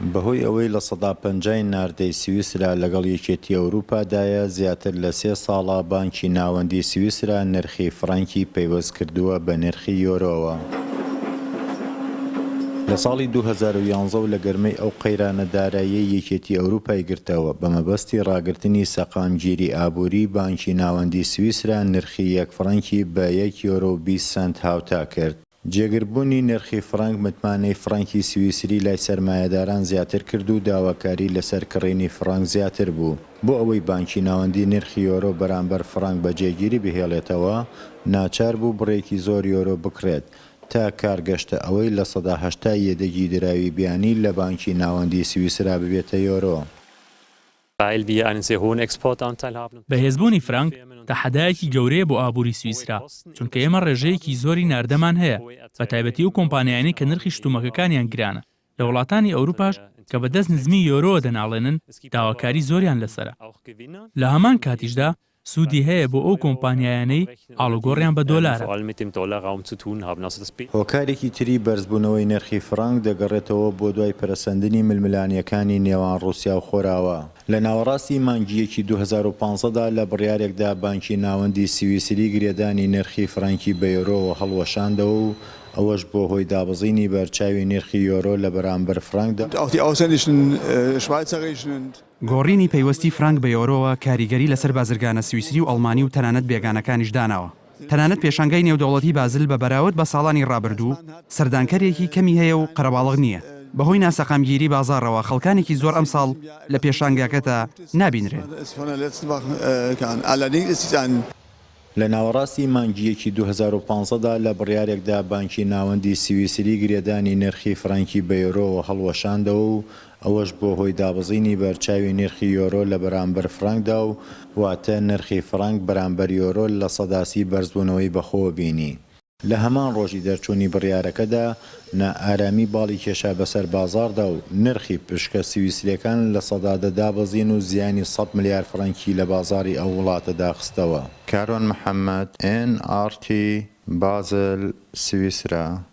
بەهۆی ئەوەی 50% ی ناردەی سویسرا لەگەڵ یەکێتی ئەوروپادایە، زیاتر لە سێ ساڵە بانکی ناوەندی سویسرا نرخی فڕەنکی پەیوەست کردووە بە نرخی یۆرۆوە. لە ساڵی 2011 و لە گەرمەی ئەو قەیرانە داراییەی یەکێتی ئەوروپای گرتەوە، بە مەبەستی ڕاگرتنی سەقامگیری ئابووری، بانکی ناوەندی سویسرا نرخی یەک فڕەنکی بە یەک یۆرۆ و 20 سەنت هاوتا کرد. جێگربوونی نرخی فڕەنک متمانەی فڕەنکی سویسری لای سەرمایەداران زیاتر کرد و داواکاری لەسەر کڕینی فڕەنک زیاتر بوو. بۆ ئەوەی بانکی ناوەندی نرخی یۆرۆ بەرامبەر فڕەنک بە جێگیری بهێڵێتەوە، ناچار بوو بڕێکی زۆر یۆرۆ بکڕێت تا کار گەشتە ئەوەی 80% ی یەدەگی دراوی بیانی لە بانکی ناوەندی سویسرا ببێتە یۆرۆ. بەهێزبوونی فرانک تەحەدایەکی گەورەیە بۆ ئابووری سویسرا، چونکە ئێمە ڕێژەیەکی زۆری ناردەمان هەیە، بەتایبەتی ئەو کۆمپانیایانەی کە نرخی شتومەکەکانیان گرانە، لە وڵاتانی ئەوروپاش کە بەدەست نزمیی یۆرۆوە دەناڵێنن داواکاری زۆریان لەسەرە. لە هەمان کاتیشدا سوودی هەیە بۆ ئەو کۆمپانیایانەی ئاڵوگۆڕیان بە دۆلارە. هۆکارێکی تری بەرزبوونەوەی نرخی فڕانک دەگەڕێتەوە بۆ دوای پەرەسەندنی ململانێکانی نێوان ڕووسیا و خۆراوا. لە ناوەڕاستی مانگی یەکی 2015 دا لە بڕیارێکدا بانکی ناوەندی سویسری گرێدانی نرخی فرانکی بە یۆرۆوە هەڵوەشاندەوە و ئەوەش بووە هۆی دابەزینی بەرچاوی نرخی یۆرۆ لە بەرامبەر فرانکدا. گۆڕینی پەیوەستی فرانک بە یۆرۆوە کاریگەری لەسەر بازرگانە سویسری و ئەڵمانی و تەنانەت بێگانەکانیش داناوە. تەنانەت پێشانگای نێودەوڵەتی بازل بە بەراورد بە ساڵانی ڕابردوو سەردانکەرێکی کەمی هەیە و قەرەباڵغ نییە. بەهۆی ناسەقامگیری بازاڕەوە خەڵکانێکی زۆر ئەمساڵ لە پێشانگاکەدا نابینرێن. لە ناوەڕاستی مانگی یەکی 2015 دا لە بڕیارێکدا بانکی ناوەندی سویسری گرێدانی نرخی فرانکی بە یۆرۆوە هەڵوەشاندەوە و ئەوەش بووە هۆی دابەزینی بەرچاوی نرخی یۆرۆ لە بەرامبەر فرانکدا و واتە نرخی فرانک بەرامبەر یۆرۆ 30% بەرزبوونەوەی بەخۆوە بینی. لە هەمان ڕۆژی دەرچوونی بڕیارەکەدا، نائارامی باڵی کێشا بەسەر بازاڕدا و نرخی پشکە سویسرییەکان 10% دابەزین و زیانی 100 ملیار فرانکی لە بازاڕی ئەو وڵاتەدا خستەوە. کاروان محەمەد، ئێن ئاڕ تی، بازل، سویسرا.